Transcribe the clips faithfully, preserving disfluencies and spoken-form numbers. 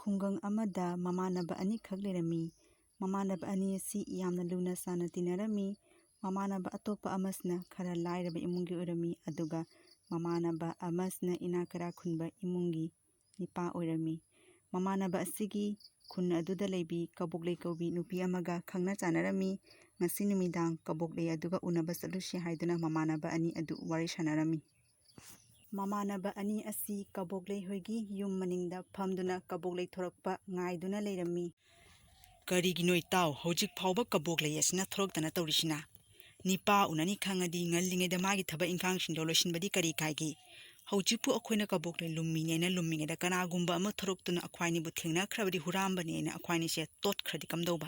ꯈꯨꯡꯒꯪ ꯑꯃꯗ ꯃꯃꯥꯟꯅꯕ ꯑꯅꯤꯈꯛ ꯂꯩꯔꯝꯃꯤ꯫ ꯃꯃꯥꯟꯅꯕ ꯑꯅꯤ ꯑꯁꯤ ꯌꯥꯝꯅ ꯂꯨꯅ ꯆꯥꯟꯅ ꯇꯤꯟꯅꯔꯝꯃꯤ꯫ ꯃꯃꯥꯟꯅꯕ ꯑꯇꯣꯞꯄ ꯑꯃꯁꯤꯅ ꯈꯔ ꯂꯥꯏꯔꯕ ꯏꯃꯨꯡꯒꯤ ꯑꯣꯏꯔꯝꯃꯤ, ꯑꯗꯨꯒ ꯃꯃꯥꯟꯅꯕ ꯑꯃꯁꯤꯅ ꯏꯅꯥꯛ ꯀꯩꯔꯥꯛ ꯈꯨꯟꯕ ꯏꯃꯨꯡꯒꯤ ꯅꯤꯄꯥ ꯑꯣꯏꯔꯝꯃꯤ꯫ ꯃꯃꯥꯟꯅꯕ ꯑꯁꯤꯒꯤ ꯈꯨꯟ ꯑꯗꯨꯗ ꯂꯩꯕꯤ ꯀꯕꯣꯛꯂꯩ ꯀꯧꯕꯤ ꯅꯨꯄꯤ ꯑꯃꯒ ꯈꯪꯅ ꯆꯥꯟꯅꯔꯝꯃꯤ꯫ ꯉꯁꯤ ꯅꯨꯃꯤꯗꯥꯡ ꯀꯕꯣꯛꯂꯩ ꯑꯗꯨꯒ ꯎꯅꯕ ꯆꯠꯂꯨꯁꯤ ꯍꯥꯏꯗꯨꯅ ꯃꯃꯥꯟꯅꯕ ꯑꯅꯤ ꯑꯗꯨ ꯋꯥꯔꯤ ꯁꯥꯟꯅꯔꯝꯃꯤ꯫ ꯃꯃꯥꯟꯅꯕ ꯑꯅꯤ ꯑꯁꯤ ꯀꯕꯣꯛꯂꯩ ꯍꯣꯏꯒꯤ ꯌꯨꯝ ꯃꯅꯤꯡꯗ ꯐꯝꯗꯨꯅ ꯀꯕꯣꯛꯂꯩ ꯊꯣꯔꯛꯄ ꯉꯥꯏꯗꯨꯅ ꯂꯩꯔꯝꯃꯤ꯫ "ꯀꯔꯤꯒꯤꯅꯣ ꯏꯇꯥꯎ, ꯍꯧꯖꯤꯛ ꯐꯥꯎꯕ ꯀꯕꯣꯛꯂꯩ ꯑꯁꯤꯅ ꯊꯣꯔꯛꯇꯅ ꯇꯧꯔꯤꯁꯤꯅ? ꯅꯤꯄꯥ ꯎꯅꯅꯤ ꯈꯪꯉꯗꯤ ꯉꯜꯂꯤꯉꯩꯗ ꯃꯥꯒꯤ ꯊꯕꯛ ꯏꯪꯈꯥꯡꯁꯤꯡꯗꯣ ꯂꯣꯏꯁꯤꯟꯕꯗꯤ ꯀꯔꯤ ꯀꯥꯏꯒꯦ? ꯍꯧꯖꯤꯛꯄꯨ ꯑꯩꯈꯣꯏꯅ ꯀꯕꯣꯛꯂꯩ ꯂꯨꯝꯃꯤꯅꯦꯅ ꯂꯨꯝꯃꯤꯉꯩꯗ ꯀꯅꯥꯒꯨꯝꯕ ꯑꯃ ꯊꯣꯔꯛꯇꯨꯅ ꯑꯩꯈꯣꯏ ꯑꯅꯤꯕꯨ ꯊꯦꯡꯅꯈ꯭ꯔꯕꯗꯤ ꯍꯨꯔꯥꯝꯕꯅꯦꯅ ꯑꯩꯈꯣꯏ ꯑꯅꯤꯁꯦ ꯇꯣꯠꯈ꯭ꯔꯗꯤ ꯀꯝꯗꯧꯕ?"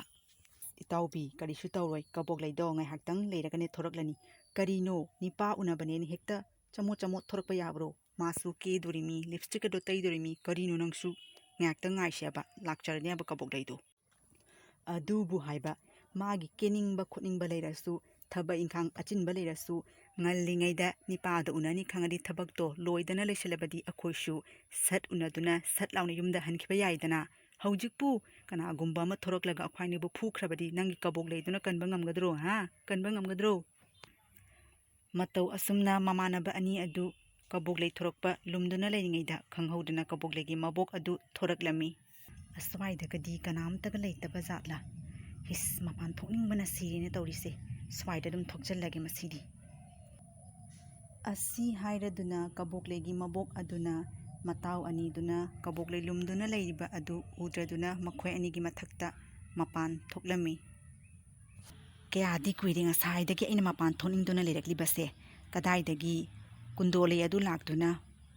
"ꯏꯇꯥꯎꯕꯤ, ꯀꯔꯤꯁꯨ ꯇꯧꯔꯣꯏ, ꯀꯕꯣꯛꯂꯩꯗꯣ ꯉꯥꯏꯍꯥꯛꯇꯪ ꯂꯩꯔꯒꯅꯦ ꯊꯣꯔꯛꯂꯅꯤ꯫ ꯀꯔꯤꯅꯣ, ꯅꯤꯄꯥ ꯎꯅꯕꯅꯦꯅ ꯍꯦꯛꯇ ꯆꯃꯣꯠ ꯆꯃꯣꯠ ꯊꯣꯔꯛꯄ ꯌꯥꯕ꯭ꯔꯣ? ꯃꯥꯁꯨ ꯀꯦꯗꯣꯔꯤꯃꯤ, ꯂꯤꯞꯁꯇꯤꯛꯀꯗꯣ ꯇꯩꯗꯣꯔꯤꯃꯤ, ꯀꯔꯤꯅꯣ ꯅꯪꯁꯨ? ꯉꯥꯏꯍꯥꯛꯇꯪ ꯉꯥꯏꯁꯦꯕ, ꯂꯥꯛꯆꯔꯅꯦꯕ ꯀꯕꯣꯛꯂꯩꯗꯣ꯫ ꯑꯗꯨꯕꯨ ꯍꯥꯏꯕ, ꯃꯥꯒꯤ ꯀꯦꯅꯤꯡꯕ ꯈꯣꯠꯅꯤꯡꯕ ꯂꯩꯔꯁꯨ, ꯊꯕꯛ ꯏꯪꯈꯥꯡ ꯑꯆꯤꯟꯕ ꯂꯩꯔꯁꯨ, ꯉꯜꯂꯤꯉꯩꯗ ꯅꯤꯄꯥꯗ ꯎꯅꯅꯤ ꯈꯪꯉꯗꯤ ꯊꯕꯛꯇꯣ ꯂꯣꯏꯗꯅ ꯂꯩꯁꯜꯂꯕꯗꯤ ꯑꯩꯈꯣꯏꯁꯨ ꯁꯠ ꯎꯅꯗꯨꯅ ꯁꯠ ꯂꯥꯎꯅ ꯌꯨꯝꯗ ꯍꯟꯈꯤꯕ ꯌꯥꯏꯗꯅ꯫ ꯍꯧꯖꯤꯛꯄꯨ ꯀꯅꯥꯒꯨꯝꯕ ꯑꯃ ꯊꯣꯔꯛꯂꯒ ꯑꯩꯈꯣꯏꯅꯤꯕꯨ ꯐꯨꯈ꯭ꯔꯕꯗꯤ ꯅꯪꯒꯤ ꯀꯕꯣꯛꯂꯩꯗꯨꯅ ꯀꯟꯕ ꯉꯝꯒꯗ꯭ꯔꯣ? ꯍꯥ? ꯀꯟꯕ ꯉꯝꯒꯗ꯭ꯔꯣ?" ꯃꯇꯧ ꯑꯁꯨꯝꯅ ꯃꯃꯥꯟꯅꯕ ꯑꯅꯤ ꯑꯗꯨ ꯀꯕꯣꯛꯂꯩ ꯊꯣꯔꯛꯄ ꯂꯨꯝꯗꯨꯅ ꯂꯩꯔꯤꯉꯩꯗ ꯈꯪꯍꯧꯗꯅ ꯀꯕꯣꯛꯂꯩꯒꯤ ꯃꯕꯣꯛ ꯑꯗꯨ ꯊꯣꯔꯛꯂꯝꯃꯤ꯫ "ꯑꯁ꯭ꯋꯥꯏꯗꯒꯗꯤ ꯀꯅꯥꯝꯇꯒ ꯂꯩꯇꯕ ꯖꯥꯠꯂꯥ? ꯍꯤꯁ, ꯃꯄꯥꯟ ꯊꯣꯛꯅꯤꯡꯕꯅ ꯁꯤꯔꯦꯅꯦ ꯇꯧꯔꯤꯁꯦ꯫ ꯁ꯭ꯋꯥꯏꯗ ꯑꯗꯨꯝ ꯊꯣꯛꯆꯜꯂꯒꯦ ꯃꯁꯤꯗꯤ꯫" ꯑꯁꯤ ꯍꯥꯏꯔꯗꯨꯅ ꯀꯕꯣꯛꯂꯩꯒꯤ ꯃꯕꯣꯛ ꯑꯗꯨꯅ ꯃꯇꯥꯎ ꯑꯅꯤꯗꯨꯅ ꯀꯕꯣꯛꯂꯩ ꯂꯨꯝꯗꯨꯅ ꯂꯩꯔꯤꯕ ꯑꯗꯨ ꯎꯗ꯭ꯔꯗꯨꯅ ꯃꯈꯣꯏ ꯑꯅꯤꯒꯤ ꯃꯊꯛꯇ ꯃꯄꯥꯟ ꯊꯣꯛꯂꯝꯃꯤ꯫ "ꯀꯌꯥꯗꯤ ꯀꯨꯏꯔꯦ ꯉꯁꯥꯏꯗꯒꯤ ꯑꯩꯅ ꯃꯄꯥꯟ ꯊꯣꯛꯅꯤꯡꯗꯨꯅ ꯂꯩꯔꯛꯂꯤꯕꯁꯦ꯫ ꯀꯗꯥꯏꯗꯒꯤ ꯀꯨꯟꯗꯣꯂꯩ ꯑꯗꯨ ꯂꯥꯛꯇꯨꯅ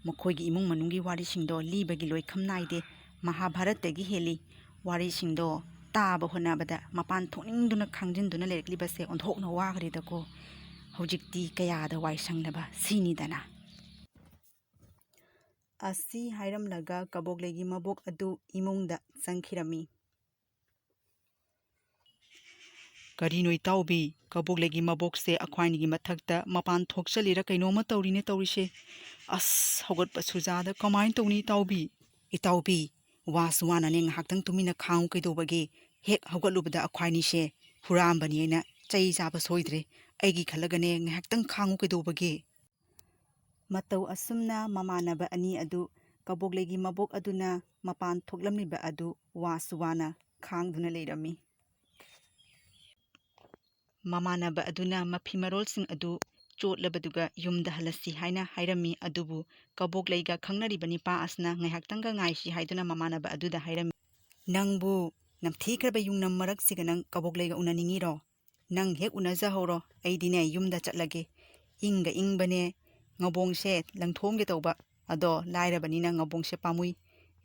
ꯃꯈꯣꯏꯒꯤ ꯏꯃꯨꯡ ꯃꯅꯨꯡꯒꯤ ꯋꯥꯔꯤꯁꯤꯡꯗꯣ ꯂꯤꯕꯒꯤ ꯂꯣꯏꯈꯝ ꯅꯥꯏꯗꯦ꯫ ꯃꯍꯥꯚꯥꯔꯠꯇꯒꯤ ꯍꯦꯜꯂꯤ꯫ ꯋꯥꯔꯤꯁꯤꯡꯗꯣ ꯇꯥꯕ ꯍꯣꯠꯅꯕꯗ ꯃꯄꯥꯟ ꯊꯣꯛꯅꯤꯡꯗꯨꯅ ꯈꯥꯡꯖꯤꯟꯗꯨꯅ ꯂꯩꯔꯛꯂꯤꯕꯁꯦ ꯑꯣꯟꯊꯣꯛꯅ ꯋꯥꯈ꯭ꯔꯦꯗꯀꯣ꯫ ꯍꯧꯖꯤꯛꯇꯤ ꯀꯌꯥꯗ ꯋꯥꯏ ꯁꯪꯂꯕ ꯁꯤꯅꯤꯗꯅ꯫" ꯑꯁꯤ ꯍꯥꯏꯔꯝꯂꯒ ꯀꯕꯣꯛꯂꯩꯒꯤ ꯃꯕꯣꯛ ꯑꯗꯨ ꯏꯃꯨꯡꯗ ꯆꯪꯈꯤꯔꯝꯃꯤ꯫ "ꯀꯔꯤꯅꯣ ꯏꯇꯥꯎꯕꯤ, ꯀꯕꯣꯛꯂꯩꯒꯤ ꯃꯕꯣꯛꯁꯦ ꯑꯩꯈꯣꯏꯅꯤꯒꯤ ꯃꯊꯛꯇ ꯃꯄꯥꯟ ꯊꯣꯛꯆꯜꯂꯤꯔ ꯀꯩꯅꯣꯝꯃ ꯇꯧꯔꯤꯅꯦ ꯇꯧꯔꯤꯁꯦ꯫ ꯑꯁ, ꯍꯧꯒꯠꯄ ꯁꯨꯖꯥꯗ ꯀꯃꯥꯏꯅ ꯇꯧꯅꯤ ꯏꯇꯥꯎꯕꯤ?" "ꯏꯇꯥꯎꯕꯤ, ꯋꯥꯁꯨ ꯋꯥꯅꯅꯦ ꯉꯥꯏꯍꯥꯛꯇꯪ ꯇꯨꯃꯤꯟꯅ ꯈꯥꯡꯉꯨ ꯀꯩꯗꯧꯕꯒꯦ? ꯍꯦꯛ ꯍꯧꯒꯠꯂꯨꯕꯗ ꯑꯩꯈꯣꯏꯅꯤꯁꯦ ꯍꯨꯔꯥꯟꯕꯅꯤ ꯍꯥꯏꯅ ꯆꯩ ꯆꯥꯕ ꯁꯣꯏꯗ꯭ꯔꯦ꯫ ꯑꯩꯒꯤ ꯈꯜꯂꯒꯅꯦ ꯉꯥꯏꯍꯥꯛꯇꯪ ꯈꯥꯡꯉꯨ ꯀꯩꯗꯧꯕꯒꯦ?" ꯃꯇꯧ ꯑꯁꯨꯝꯅ ꯃꯃꯥꯟꯅꯕ ꯑꯅꯤ ꯑꯗꯨ ꯀꯕꯣꯛꯂꯩꯒꯤ ꯃꯕꯣꯛ ꯑꯗꯨꯅ ꯃꯄꯥꯟ ꯊꯣꯛꯂꯝꯂꯤꯕ ꯑꯗꯨ ꯋꯥꯁꯨ ꯋꯥꯅ ꯈꯥꯡꯗꯨꯅ ꯂꯩꯔꯝꯃꯤ꯫ ꯃꯃꯥꯟꯅꯕ ꯑꯗꯨꯅ ꯃꯐꯤ ꯃꯔꯣꯜꯁꯤꯡ ꯑꯗꯨ ꯆꯣꯠꯂꯕꯗꯨꯒ ꯌꯨꯝꯗ ꯍꯜꯂꯁꯤ ꯍꯥꯏꯅ ꯍꯥꯏꯔꯝꯃꯤ꯫ ꯑꯗꯨꯕꯨ ꯀꯕꯣꯛꯂꯩꯒ ꯈꯪꯅꯔꯤꯕ ꯅꯤꯄꯥ ꯑꯁꯤꯅ ꯉꯥꯏꯍꯥꯛꯇꯪꯒ ꯉꯥꯏꯁꯤ ꯍꯥꯏꯗꯨꯅ ꯃꯃꯥꯟꯅꯕ ꯑꯗꯨꯗ ꯍꯥꯏꯔꯝꯃꯤ꯫ "ꯅꯪꯕꯨ ꯅꯝꯊꯤꯈ꯭ꯔꯕ ꯌꯨꯡꯅꯝ ꯃꯔꯛꯁꯤꯒ ꯅꯪ ꯀꯕꯣꯛꯂꯩꯒ ꯎꯅꯅꯤꯡꯉꯤꯔꯣ? ꯅꯪ ꯍꯦꯛ ꯎꯅꯖꯍꯧꯔꯣ, ꯑꯩꯗꯤꯅꯦ ꯌꯨꯝꯗ ꯆꯠꯂꯒꯦ꯫ ꯏꯪꯒ ꯏꯪꯕꯅꯦ, ꯉꯧꯕꯣꯡꯁꯦ ꯂꯪꯊꯣꯛꯑꯝꯒꯦ ꯇꯧꯕ꯫ ꯑꯗꯣ ꯂꯥꯏꯔꯕꯅꯤꯅ ꯉꯧꯕꯣꯡꯁꯦ ꯄꯥꯝꯃꯨꯏ꯫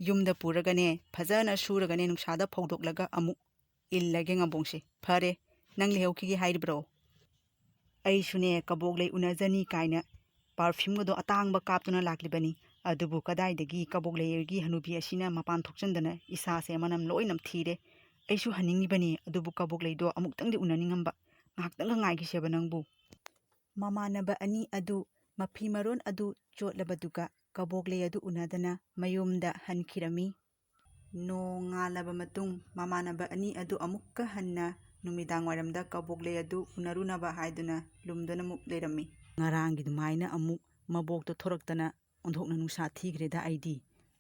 ꯌꯨꯝꯗ ꯄꯨꯔꯒꯅꯦ ꯐꯖꯅ ꯁꯨꯔꯒꯅꯦ ꯅꯨꯡꯁꯥꯗ ꯐꯧꯗꯣꯛꯂꯒ ꯑꯃꯨꯛ ꯏꯜꯂꯒꯦ ꯉꯧꯕꯣꯡꯁꯦ꯫ ꯐꯔꯦ, ꯅꯪ ꯂꯩꯍꯧꯈꯤꯒꯦ ꯍꯥꯏꯔꯤꯕ꯭ꯔꯣ?" ꯑꯩꯁꯨꯅꯦ ꯀꯕꯣꯛꯂꯩ ꯎꯅꯖꯅꯤ ꯀꯥꯏꯅ ꯄꯥꯔꯐ꯭ꯌꯨꯝꯒꯗꯣ ꯑꯇꯥꯡꯕ ꯀꯥꯞꯇꯨꯅ ꯂꯥꯛꯂꯤꯕꯅꯤ꯫ ꯑꯗꯨꯕꯨ ꯀꯗꯥꯏꯗꯒꯤ ꯀꯕꯣꯛꯂꯩꯒꯤ ꯍꯅꯨꯕꯤ ꯑꯁꯤꯅ ꯃꯄꯥꯟ ꯊꯣꯛꯆꯟꯗꯅ ꯏꯁꯥꯁꯦ ꯃꯅꯝ ꯂꯣꯏ ꯅꯝꯊꯤꯔꯦ꯫ ꯑꯩꯁꯨ ꯍꯟꯅꯤꯡꯉꯤꯕꯅꯤ, ꯑꯗꯨꯕꯨ ꯀꯕꯣꯛꯂꯩꯗꯣ ꯑꯃꯨꯛꯇꯪꯗꯤ ꯎꯅꯅꯤꯡꯉꯝꯕ꯫ ꯉꯥꯏꯍꯥꯛꯇꯪꯒ ꯉꯥꯏꯈꯤꯁꯦꯕ ꯅꯪꯕꯨ꯫ ꯃꯃꯥꯟꯅꯕ ꯑꯅꯤ ꯑꯗꯨ ꯃꯐꯤ ꯃꯔꯣꯟ ꯑꯗꯨ ꯆꯣꯠꯂꯕꯗꯨꯒ ꯀꯕꯣꯛꯂꯩ ꯑꯗꯨ ꯎꯅꯗꯅ ꯃꯌꯨꯝꯗ ꯍꯟꯈꯤꯔꯝꯃꯤ꯫ ꯅꯣꯡꯉꯥꯜꯂꯕ ꯃꯇꯨꯡ ꯃꯃꯥꯟꯅꯕ ꯑꯅꯤ ꯑꯗꯨ ꯑꯃꯨꯛꯀ ꯍꯟꯅ ꯅꯨꯃꯤꯗꯥꯡ ꯋꯥꯏꯔꯝꯗ ꯀꯕꯣꯛꯂꯩ ꯑꯗꯨ ꯎꯅꯔꯨꯅꯕ ꯍꯥꯏꯗꯨꯅ ꯂꯨꯝꯗꯨꯅ ꯑꯃꯨꯛ ꯂꯩꯔꯝꯃꯤ꯫ ꯉꯔꯥꯡꯒꯤ ꯑꯗꯨꯃꯥꯏꯅ ꯑꯃꯨꯛ ꯃꯕꯣꯛꯇꯣ ꯊꯣꯔꯛꯇꯅ ꯑꯣꯟꯊꯣꯛꯅ ꯅꯨꯡꯁꯥ ꯊꯤꯈ꯭ꯔꯦꯗ ꯑꯩꯗꯤ꯫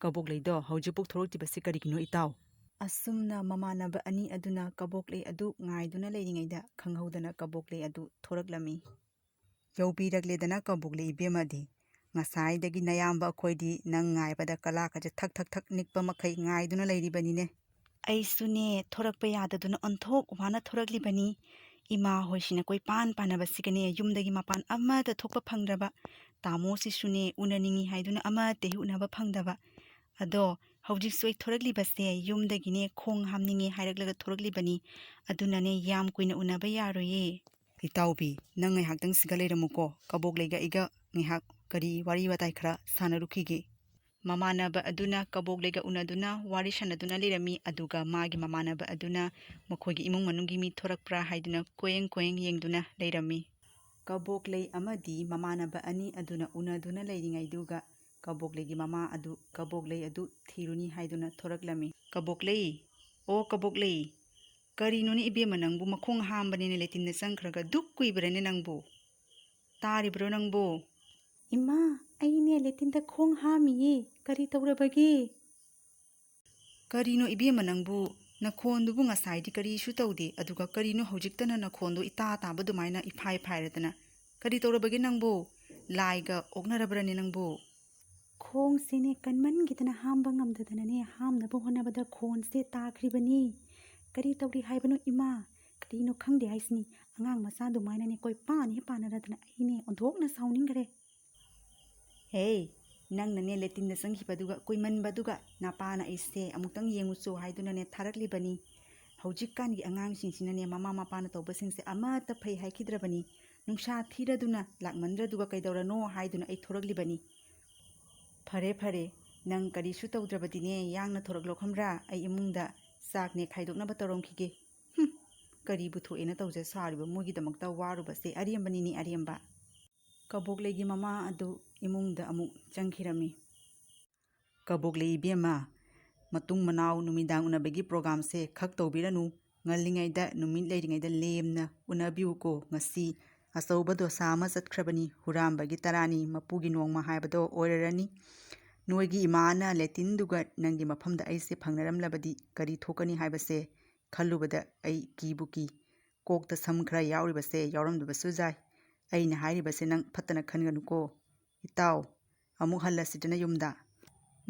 ꯀꯕꯣꯛꯂꯩꯗꯣ ꯍꯧꯖꯤꯛꯐꯥꯎ ꯊꯣꯔꯛꯇ꯭ꯔꯤꯕꯁꯤ ꯀꯔꯤꯒꯤꯅꯣ ꯏꯇꯥꯎ? ꯑꯁꯨꯝꯅ ꯃꯃꯥꯟꯅꯕ ꯑꯅꯤ ꯑꯗꯨꯅ ꯀꯕꯣꯛꯂꯩ ꯑꯗꯨ ꯉꯥꯏꯗꯨꯅ ꯂꯩꯔꯤꯉꯩꯗ ꯈꯪꯍꯧꯗꯅ ꯀꯕꯣꯛꯂꯩ ꯑꯗꯨ ꯊꯣꯔꯛꯂꯝꯃꯤ꯫ ꯌꯧꯕꯤꯔꯛꯂꯦꯗꯅ ꯀꯕꯣꯛꯂꯩ ꯏꯕꯦꯝꯃꯗꯤ꯫ ꯉꯁꯥꯏꯗꯒꯤ ꯅꯌꯥꯝꯕ ꯑꯩꯈꯣꯏꯗꯤ ꯅꯪ ꯉꯥꯏꯕꯗ ꯀꯂꯥꯀꯁꯦ ꯊꯛ ꯊꯛ ꯊꯛ ꯅꯤꯛꯄ ꯃꯈꯩ ꯉꯥꯏꯗꯨꯅ ꯂꯩꯔꯤꯕꯅꯤꯅꯦ꯫ ꯑꯩꯁꯨꯅꯦ ꯊꯣꯔꯛꯄ ꯌꯥꯗꯗꯨꯅ ꯑꯣꯟꯊꯣꯛ ꯋꯥꯅ ꯊꯣꯔꯛꯂꯤꯕꯅꯤ꯫ ꯏꯃꯥ ꯍꯣꯏꯁꯤꯅ ꯀꯣꯏꯄꯥꯟ ꯄꯥꯟꯅꯕꯁꯤꯒꯅꯦ ꯌꯨꯝꯗꯒꯤ ꯃꯄꯥꯟ ꯑꯃꯠꯇ ꯊꯣꯛꯄ ꯐꯪꯗ꯭ꯔꯕ꯫ ꯇꯥꯃꯣꯁꯤꯁꯨꯅꯦ ꯎꯅꯅꯤꯡꯉꯤ ꯍꯥꯏꯗꯨꯅ ꯑꯃꯠꯇ ꯍꯦꯛ ꯎꯅꯕ ꯐꯪꯗꯕ꯫ ꯑꯗꯣ ꯍꯧꯖꯤꯛꯁꯨ ꯑꯩ ꯊꯣꯔꯛꯂꯤꯕꯁꯦ ꯌꯨꯝꯗꯒꯤꯅꯦ ꯈꯣꯡ ꯍꯥꯝꯅꯤꯡꯉꯦ ꯍꯥꯏꯔꯛꯂꯒ ꯊꯣꯔꯛꯂꯤꯕꯅꯤ꯫ ꯑꯗꯨꯅꯅꯦ ꯌꯥꯝ ꯀꯨꯏꯅ ꯎꯅꯕ ꯌꯥꯔꯣꯏꯌꯦ꯫ ꯏꯇꯥꯎꯕꯤ, ꯅꯪ ꯉꯥꯏꯍꯥꯛꯇꯪ ꯁꯤꯗ ꯂꯩꯔꯝꯃꯨꯀꯣ꯫ ꯀꯕꯣꯛꯂꯩꯒ ꯑꯩꯒ ꯉꯥꯏꯍꯥꯛ ꯀꯔꯤ ꯋꯥꯔꯤ ꯋꯥꯇꯥꯏ ꯈꯔ ꯁꯥꯟꯅꯔꯨꯈꯤꯒꯦ꯫ ꯃꯃꯥꯟꯅꯕ ꯑꯗꯨꯅ ꯀꯕꯣꯛꯂꯩꯒ ꯎꯅꯗꯨꯅ ꯋꯥꯔꯤ ꯁꯥꯟꯅꯗꯨꯅ ꯂꯩꯔꯝꯃꯤ꯫ ꯑꯗꯨꯒ ꯃꯥꯒꯤ ꯃꯃꯥꯟꯅꯕ ꯑꯗꯨꯅ ꯃꯈꯣꯏꯒꯤ ꯏꯃꯨꯡ ꯃꯅꯨꯡꯒꯤ ꯃꯤ ꯊꯣꯔꯛꯄ꯭ꯔꯥ ꯍꯥꯏꯗꯨꯅ ꯀꯣꯌꯦꯡ ꯀꯣꯌꯦꯡ ꯌꯦꯡꯗꯨꯅ ꯂꯩꯔꯝꯃꯤ꯫ ꯀꯕꯣꯛꯂꯩ ꯑꯃꯗꯤ ꯃꯃꯥꯟꯅꯕ ꯑꯅꯤ ꯑꯗꯨꯅ ꯎꯅꯗꯨꯅ ꯂꯩꯔꯤꯉꯩꯗꯨꯒ ꯀꯕꯣꯛꯂꯩꯒꯤ ꯃꯃꯥ ꯑꯗꯨ ꯀꯕꯣꯛꯂꯩ ꯑꯗꯨ ꯊꯤꯔꯨꯅꯤ ꯍꯥꯏꯗꯨꯅ ꯊꯣꯔꯛꯂꯝꯃꯤ꯫ "ꯀꯕꯣꯛꯂꯩ, ꯑꯣ ꯀꯕꯣꯛꯂꯩ, ꯀꯔꯤꯅꯣꯅꯦ ꯏꯕꯦꯝꯃ ꯅꯪꯕꯨ ꯃꯈꯣꯡ ꯍꯥꯝꯕꯅꯦꯅ ꯂꯦꯇꯤꯟꯗ ꯆꯪꯈ꯭ꯔꯒ ꯗꯨꯛ ꯀꯨꯏꯕ꯭ꯔꯅꯦ ꯅꯪꯕꯨ? ꯇꯥꯔꯤꯕ꯭ꯔꯣ ꯅꯪꯕꯨ?" "ꯏꯃꯥ, ꯑꯩꯅꯦ ꯂꯦꯇꯤꯟꯗ ꯈꯣꯡ ꯍꯥꯝꯃꯤꯌꯦ, ꯀꯔꯤ ꯇꯧꯔꯕꯒꯦ?" "ꯀꯔꯤꯅꯣ ꯏꯕꯦꯝꯃ ꯅꯪꯕꯨ? ꯅꯈꯣꯟꯗꯨꯕꯨ ꯉꯁꯥꯏꯗꯤ ꯀꯔꯤꯁꯨ ꯇꯧꯗꯦ, ꯑꯗꯨꯒ ꯀꯔꯤꯅꯣ ꯍꯧꯖꯤꯛꯇꯅ ꯅꯈꯣꯟꯗꯣ ꯏꯇꯥ ꯇꯥꯕ ꯑꯗꯨꯃꯥꯏꯅ ꯏꯐꯥꯏ ꯐꯥꯏꯔꯗꯅ? ꯀꯔꯤ ꯇꯧꯔꯕꯒꯦ ꯅꯪꯕꯨ? ꯂꯥꯏꯒ ꯑꯣꯛꯅꯔꯕ꯭ꯔꯅꯦ ꯅꯪꯕꯨ?" "ꯈꯣꯡꯁꯤꯅꯦ ꯀꯟꯃꯟꯈꯤꯗꯅ ꯍꯥꯝꯕ ꯉꯝꯗꯗꯅꯅꯦ, ꯍꯥꯝꯅꯕ ꯍꯣꯠꯅꯕꯗ ꯈꯣꯟꯁꯦ ꯇꯥꯈ꯭ꯔꯤꯕꯅꯤ꯫ ꯀꯔꯤ ꯇꯧꯔꯤ ꯍꯥꯏꯕꯅꯣ ꯏꯃꯥ? ꯀꯔꯤꯅꯣ ꯈꯪꯗꯦ ꯍꯥꯏꯁꯤꯅꯤ꯫ ꯑꯉꯥꯡ ꯃꯆꯥ ꯑꯗꯨꯃꯥꯏꯅꯅꯦ ꯀꯣꯏꯄꯥꯟ ꯍꯦꯛ ꯄꯥꯟꯅꯔꯗꯅ ꯑꯩꯅꯦ ꯑꯣꯟꯊꯣꯛꯅ ꯁꯥꯎꯅꯤꯡꯈ꯭ꯔꯦ꯫" "ꯍꯦ, ꯅꯪꯅꯅꯦ ꯂꯦꯇꯤꯟꯗ ꯆꯪꯈꯤꯕꯗꯨꯒ ꯀꯨꯏꯃꯟꯕꯗꯨꯒ ꯅꯄꯥꯅ ꯑꯩꯁꯦ ꯑꯃꯨꯛꯇꯪ ꯌꯦꯡꯉꯨꯆꯣ ꯍꯥꯏꯗꯨꯅꯅꯦ ꯊꯥꯔꯛꯂꯤꯕꯅꯤ꯫ ꯍꯧꯖꯤꯛꯀꯥꯟꯒꯤ ꯑꯉꯥꯡꯁꯤꯡꯁꯤꯅꯅꯦ ꯃꯃꯥ ꯃꯄꯥꯅ ꯇꯧꯕꯁꯤꯡꯁꯦ ꯑꯃꯠꯇ ꯐꯩ ꯍꯥꯏꯈꯤꯗ꯭ꯔꯕꯅꯤ꯫ ꯅꯨꯡꯁꯥ ꯊꯤꯔꯗꯨꯅ ꯂꯥꯛꯃꯟꯗ꯭ꯔꯗꯨꯒ ꯀꯩꯗꯧꯔꯅꯣ ꯍꯥꯏꯗꯨꯅ ꯑꯩ ꯊꯣꯔꯛꯂꯤꯕꯅꯤ꯫" "ꯐꯔꯦ, ꯐꯔꯦ, ꯅꯪ ꯀꯔꯤꯁꯨ ꯇꯧꯗ꯭ꯔꯕꯗꯤꯅꯦ, ꯌꯥꯡꯅ ꯊꯣꯔꯛꯂꯣ ꯈꯝꯕ꯭ꯔꯥ? ꯑꯩ ꯏꯃꯨꯡꯗ ꯆꯥꯛꯅꯦ ꯈꯥꯏꯗꯣꯛꯅꯕ ꯇꯧꯔꯝꯈꯤꯒꯦ꯫" "ꯍꯨꯝ, ꯀꯔꯤꯕꯨ ꯊꯣꯛꯑꯦꯅ ꯇꯧꯖ ꯁꯥꯔꯤꯕ? ꯃꯣꯏꯒꯤꯗꯃꯛꯇ ꯋꯥꯔꯨꯕꯁꯦ ꯑꯔꯦꯝꯕꯅꯤꯅꯦ, ꯑꯔꯦꯝꯕ꯫" ꯀꯕꯣꯛꯂꯩꯒꯤ ꯃꯃꯥ ꯑꯗꯨ ꯏꯃꯨꯡꯗ ꯑꯃꯨꯛ ꯆꯪꯈꯤꯔꯝꯃꯤ꯫ "ꯀꯕꯣꯛꯂꯩ ꯏꯕꯦꯝꯃ, ꯃꯇꯨꯡ ꯃꯅꯥꯎ ꯅꯨꯃꯤꯗꯥꯡ ꯎꯅꯕꯒꯤ ꯄ꯭ꯔꯣꯒꯥꯝꯁꯦ ꯈꯛ ꯇꯧꯕꯤꯔꯅꯨ꯫ ꯉꯜꯂꯤꯉꯩꯗ, ꯅꯨꯃꯤꯠ ꯂꯩꯔꯤꯉꯩꯗ ꯂꯦꯝꯅ ꯎꯅꯕꯤꯌꯨꯀꯣ꯫ ꯉꯁꯤ ꯑꯆꯧꯕ ꯗꯣꯁꯥ ꯑꯃ ꯆꯠꯈ꯭ꯔꯕꯅꯤ, ꯍꯨꯔꯥꯝꯕꯒꯤ ꯇꯔꯥꯅꯤ, ꯃꯄꯨꯒꯤ ꯅꯣꯡꯃ ꯍꯥꯏꯕꯗꯣ ꯑꯣꯏꯔꯔꯅꯤ꯫ ꯅꯣꯏꯒꯤ ꯏꯃꯥꯅ ꯂꯦꯇꯤꯟꯗꯨꯒ ꯅꯪꯒꯤ ꯃꯐꯝꯗ ꯑꯩꯁꯦ ꯐꯪꯅꯔꯝꯂꯕꯗꯤ ꯀꯔꯤ ꯊꯣꯛꯀꯅꯤ ꯍꯥꯏꯕꯁꯦ ꯈꯜꯂꯨꯕꯗ ꯑꯩ ꯀꯤꯕꯨ ꯀꯤ꯫ ꯀꯣꯛꯇ ꯁꯝ ꯈꯔ ꯌꯥꯎꯔꯤꯕꯁꯦ ꯌꯥꯎꯔꯝꯗꯕꯁꯨ ꯌꯥꯏ꯫ ꯑꯩꯅ ꯍꯥꯏꯔꯤꯕꯁꯦ ꯅꯪ ꯐꯠꯇꯅ ꯈꯟꯒꯅꯨꯀꯣ꯫ ꯏꯇꯥꯎ, ꯑꯃꯨꯛ ꯍꯜꯂꯁꯤꯗꯅ ꯌꯨꯝꯗ꯫"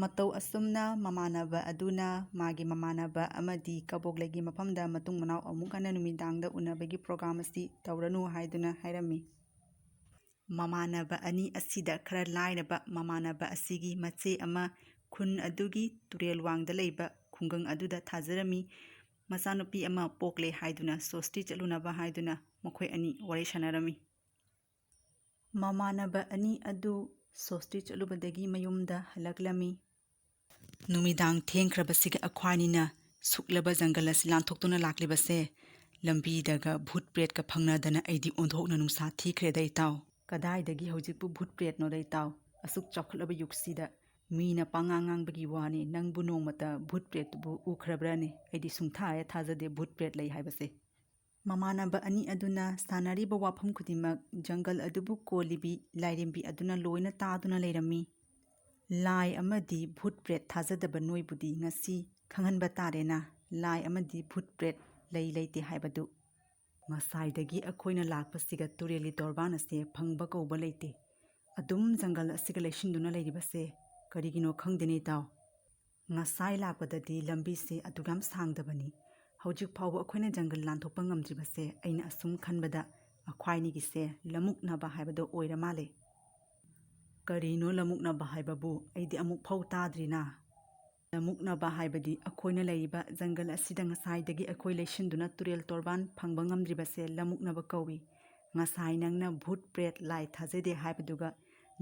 ꯃꯇꯧ ꯑꯁꯨꯝꯅ ꯃꯃꯥꯟꯅꯕ ꯑꯗꯨꯅ ꯃꯥꯒꯤ ꯃꯃꯥꯟꯅꯕ ꯑꯃꯗꯤ ꯀꯕꯣꯛꯂꯩꯒꯤ ꯃꯐꯝꯗ ꯃꯇꯨꯡ ꯃꯅꯥꯎ ꯑꯃꯨꯛ ꯍꯟꯅ ꯅꯨꯃꯤꯗꯥꯡꯗ ꯎꯅꯕꯒꯤ ꯄ꯭ꯔꯣꯒꯥꯝ ꯑꯁꯤ ꯇꯧꯔꯅꯨ ꯍꯥꯏꯗꯨꯅ ꯍꯥꯏꯔꯝꯃꯤ꯫ ꯃꯃꯥꯟꯅꯕ ꯑꯅꯤ ꯑꯁꯤꯗ ꯈꯔ ꯂꯥꯏꯔꯕ ꯃꯃꯥꯟꯅꯕ ꯑꯁꯤꯒꯤ ꯃꯆꯦ ꯑꯃ ꯈꯨꯟ ꯑꯗꯨꯒꯤ ꯇꯨꯔꯦꯜ ꯋꯥꯡꯗ ꯂꯩꯕ ꯈꯨꯡꯒꯪ ꯑꯗꯨꯗ ꯊꯥꯖꯔꯝꯃꯤ꯫ ꯃꯆꯥꯅꯨꯄꯤ ꯑꯃ ꯄꯣꯛꯂꯦ ꯍꯥꯏꯗꯨꯅ ꯁꯣꯁꯇꯤ ꯆꯠꯂꯨꯅꯕ ꯍꯥꯏꯗꯨꯅ ꯃꯈꯣꯏ ꯑꯅꯤ ꯋꯥꯔꯤ ꯁꯥꯟꯅꯔꯝꯃꯤ꯫ ꯃꯃꯥꯟꯅꯕ ꯑꯅꯤ ꯑꯗꯨ ꯁꯣꯁꯇꯤ ꯆꯠꯂꯨꯕꯗꯒꯤ ꯃꯌꯨꯝꯗ ꯍꯜꯂꯛꯂꯝꯃꯤ꯫ ꯅꯨꯃꯤꯗꯥꯡ ꯊꯦꯡꯈ꯭ꯔꯕꯁꯤꯒ ꯑꯩꯈꯣꯏꯅꯤꯅ ꯁꯨꯛꯂꯕ ꯖꯪꯒꯜ ꯑꯁꯤ ꯂꯥꯟꯊꯣꯛꯇꯨꯅ ꯂꯥꯛꯂꯤꯕꯁꯦ, ꯂꯝꯕꯤꯗꯒ ꯚꯨꯠ ꯄ꯭ꯔꯦꯠꯀ ꯐꯪꯅꯗꯅ ꯑꯩꯗꯤ ꯑꯣꯟꯊꯣꯛꯅ ꯅꯨꯡꯁꯥ ꯊꯤꯈ꯭ꯔꯦꯗ ꯏꯇꯥꯎ꯫ ꯀꯗꯥꯏꯗꯒꯤ ꯍꯧꯖꯤꯛꯄꯨ ꯚꯨꯠ ꯄ꯭ꯔꯦꯠꯅꯣꯗ ꯏꯇꯥꯎ? ꯑꯁꯨꯛ ꯆꯥꯎꯈꯠꯂꯕ ꯌꯨꯒꯁꯤꯗ ꯃꯤꯅ ꯄꯉꯥꯡ ꯉꯥꯡꯕꯒꯤ ꯋꯥꯅꯤ, ꯅꯪꯕꯨ ꯅꯣꯡꯃꯇ ꯚꯨꯠ ꯄ꯭ꯔꯦꯠꯇꯨꯕꯨ ꯎꯈ꯭ꯔꯕ꯭ꯔꯥꯅꯦ? ꯑꯩꯗꯤ ꯁꯨꯡꯊꯥ ꯍꯦꯛ ꯊꯥꯖꯗꯦ ꯚꯨꯠ ꯄ꯭ꯔꯦꯠ ꯂꯩ ꯍꯥꯏꯕꯁꯦ꯫ ꯃꯃꯥꯟꯅꯕ ꯑꯅꯤ ꯑꯗꯨꯅ ꯁꯥꯟꯅꯔꯤꯕ ꯋꯥꯐꯝ ꯈꯨꯗꯤꯡꯃꯛ ꯖꯪꯒꯜ ꯑꯗꯨꯕꯨ ꯀꯣꯜꯂꯤꯕꯤ ꯂꯥꯏꯔꯦꯝꯕꯤ ꯑꯗꯨꯅ ꯂꯣꯏꯅ ꯇꯥꯗꯨꯅ ꯂꯩꯔꯝꯃꯤ꯫ ꯂꯥꯏ ꯑꯃꯗꯤ ꯚꯨꯠ ꯄ꯭ꯔꯦꯠ ꯊꯥꯖꯗꯕ ꯅꯣꯏꯕꯨꯗꯤ ꯉꯁꯤ ꯈꯪꯍꯟꯕ ꯇꯥꯔꯦꯅ, ꯂꯥꯏ ꯑꯃꯗꯤ ꯚꯨꯠ ꯄ꯭ꯔꯦꯠ ꯂꯩ ꯂꯩꯇꯦ ꯍꯥꯏꯕꯗꯨ꯫ ꯉꯁꯥꯏꯗꯒꯤ ꯑꯩꯈꯣꯏꯅ ꯂꯥꯛꯄꯁꯤꯒ ꯇꯨꯔꯦꯜꯒꯤ ꯇꯣꯔꯕꯥꯟ ꯑꯁꯦ ꯐꯪꯕ ꯀꯧꯕ ꯂꯩꯇꯦ꯫ ꯑꯗꯨꯝ ꯖꯪꯒꯜ ꯑꯁꯤꯒ ꯂꯩꯁꯤꯟꯗꯨꯅ ꯂꯩꯔꯤꯕꯁꯦ ꯀꯔꯤꯒꯤꯅꯣ ꯈꯪꯗꯦꯅꯦ, ꯏꯇꯥꯎ꯫ ꯉꯁꯥꯏ ꯂꯥꯛꯄꯗꯗꯤ ꯂꯝꯕꯤꯁꯦ ꯑꯗꯨꯛ ꯌꯥꯝ ꯁꯥꯡꯗꯕꯅꯤ꯫ ꯍꯧꯖꯤꯛ ꯐꯥꯎꯕ ꯑꯩꯈꯣꯏꯅ ꯖꯪꯒꯜ ꯂꯥꯟꯊꯣꯛꯄ ꯉꯝꯗ꯭ꯔꯤꯕꯁꯦ ꯑꯩꯅ ꯑꯁꯨꯝ ꯈꯟꯕꯗ ꯑꯩꯈꯣꯏꯅꯤꯒꯤꯁꯦ ꯂꯝꯃꯨꯛꯅꯕ ꯍꯥꯏꯕꯗꯣ ꯑꯣꯏꯔ ꯃꯥꯜꯂꯦ꯫ ꯀꯔꯤꯅꯣ ꯂꯝꯃꯨꯛꯅꯕ ꯍꯥꯏꯕꯕꯨ? ꯑꯩꯗꯤ ꯑꯃꯨꯛ ꯐꯥꯎ ꯇꯥꯗ꯭ꯔꯤꯅ꯫ ꯂꯝꯃꯨꯛꯅꯕ ꯍꯥꯏꯕꯗꯤ ꯑꯩꯈꯣꯏꯅ ꯂꯩꯔꯤꯕ ꯖꯪꯒꯜ ꯑꯁꯤꯗ ꯉꯁꯥꯏꯗꯒꯤ ꯑꯩꯈꯣꯏ ꯂꯩꯁꯤꯟꯗꯨꯅ ꯇꯨꯔꯦꯜ ꯇꯣꯔꯕꯥꯟ ꯐꯪꯕ ꯉꯝꯗ꯭ꯔꯤꯕꯁꯦ ꯂꯝꯃꯨꯛꯅꯕ ꯀꯧꯏ꯫ ꯉꯁꯥꯏ ꯅꯪꯅ ꯚꯨꯠ ꯄ꯭ꯔꯦꯠ ꯂꯥꯏ ꯊꯥꯖꯗꯦ ꯍꯥꯏꯕꯗꯨꯒ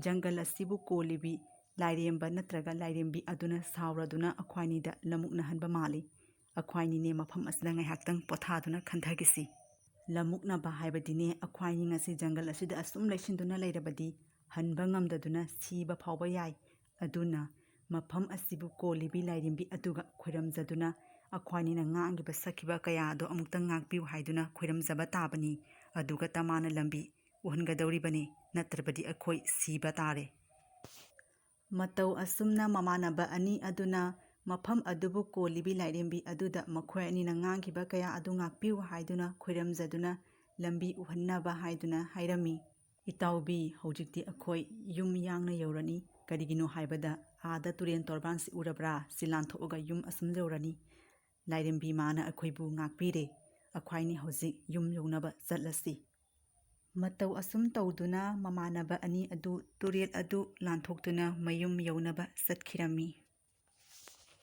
ꯖꯪꯒꯜ ꯑꯁꯤꯕꯨ ꯀꯣꯜꯂꯤꯕꯤ ꯂꯥꯏꯔꯦꯝꯕ ꯅꯠꯇ꯭ꯔꯒ ꯂꯥꯏꯔꯦꯝꯕꯤ ꯑꯗꯨꯅ ꯁꯥꯎꯔꯗꯨꯅ ꯑꯩꯈꯣꯏꯅꯤꯗ ꯂꯝꯃꯨꯛꯅꯍꯟꯕ ꯃꯥꯜꯂꯤ꯫ ꯑꯩꯈꯣꯏꯅꯤꯅꯦ ꯃꯐꯝ ꯑꯁꯤꯗ ꯉꯥꯏꯍꯥꯛꯇꯪ ꯄꯣꯊꯥꯗꯨꯅ ꯈꯟꯊꯈꯤꯁꯤ꯫ ꯂꯝꯃꯨꯛꯅꯕ ꯍꯥꯏꯕꯗꯤꯅꯦ, ꯑꯩꯈꯣꯏꯅꯤ ꯉꯁꯤ ꯖꯪꯒꯜ ꯑꯁꯤꯗ ꯑꯁꯨꯝ ꯂꯩꯁꯤꯟꯗꯨꯅ ꯂꯩꯔꯕꯗꯤ ꯍꯟꯕ ꯉꯝꯗꯗꯨꯅ ꯁꯤꯕ ꯐꯥꯎꯕ ꯌꯥꯏ꯫ ꯑꯗꯨꯅ ꯃꯐꯝ ꯑꯁꯤꯕꯨ ꯀꯣꯜꯂꯤꯕꯤ ꯂꯥꯏꯔꯦꯝꯕꯤ ꯑꯗꯨꯒ ꯈꯣꯏꯔꯝꯖꯗꯨꯅ ꯑꯩꯈꯣꯏꯅꯤꯅ ꯉꯥꯡꯈꯤꯕ ꯁꯛꯈꯤꯕ ꯀꯌꯥ ꯑꯗꯣ ꯑꯃꯨꯛꯇꯪ ꯉꯥꯛꯄꯤꯌꯨ ꯍꯥꯏꯗꯨꯅ ꯈꯣꯏꯔꯝꯖꯕ ꯇꯥꯕꯅꯤ꯫ ꯑꯗꯨꯒ ꯇꯃꯥꯅ ꯂꯝꯕꯤ ꯎꯍꯟꯒꯗꯧꯔꯤꯕꯅꯤ, ꯅꯠꯇ꯭ꯔꯕꯗꯤ ꯑꯩꯈꯣꯏ ꯁꯤꯕ ꯇꯥꯔꯦ꯫ ꯃꯇꯧ ꯑꯁꯨꯝꯅ ꯃꯃꯥꯟꯅꯕ ꯑꯅꯤ ꯑꯗꯨꯅ ꯃꯐꯝ ꯑꯗꯨꯕꯨ ꯀꯣꯜꯂꯤꯕꯤ ꯂꯥꯏꯔꯦꯝꯕꯤ ꯑꯗꯨꯗ ꯃꯈꯣꯏ ꯑꯅꯤꯅ ꯉꯥꯡꯈꯤꯕ ꯀꯌꯥ ꯑꯗꯨ ꯉꯥꯛꯄꯤꯌꯨ ꯍꯥꯏꯗꯨꯅ ꯈꯣꯏꯔꯝꯖꯗꯨꯅ ꯂꯝꯕꯤ ꯎꯍꯟꯅꯕ ꯍꯥꯏꯗꯨꯅ ꯍꯥꯏꯔꯝꯃꯤ꯫ ꯏꯇꯥꯎꯕꯤ, ꯍꯧꯖꯤꯛꯇꯤ ꯑꯩꯈꯣꯏ ꯌꯨꯝ ꯌꯥꯡꯅ ꯌꯧꯔꯅꯤ꯫ ꯀꯔꯤꯒꯤꯅꯣ ꯍꯥꯏꯕꯗ ꯑꯥꯗ ꯇꯨꯔꯦꯟ ꯇꯣꯔꯕꯥꯟꯁꯤ ꯎꯔꯕ꯭ꯔꯥ? ꯁꯤ ꯂꯥꯟꯊꯣꯛꯑꯒ ꯌꯨꯝ ꯑꯁꯨꯝ ꯌꯧꯔꯅꯤ꯫ ꯂꯥꯏꯔꯦꯝꯕꯤ ꯃꯥꯅ ꯑꯩꯈꯣꯏꯕꯨ ꯉꯥꯛꯄꯤꯔꯦ꯫ ꯑꯩꯈꯣꯏꯅꯤ ꯍꯧꯖꯤꯛ ꯌꯨꯝ ꯌꯧꯅꯕ ꯆꯠꯂꯁꯤ꯫ ꯃꯇꯧ ꯑꯁꯨꯝ ꯇꯧꯗꯨꯅ ꯃꯃꯥꯟꯅꯕ ꯑꯅꯤ ꯑꯗꯨ ꯇꯨꯔꯦꯜ ꯑꯗꯨ ꯂꯥꯟꯊꯣꯛꯇꯨꯅ ꯃꯌꯨꯝ ꯌꯧꯅꯕ ꯆꯠꯈꯤꯔꯝꯃꯤ꯫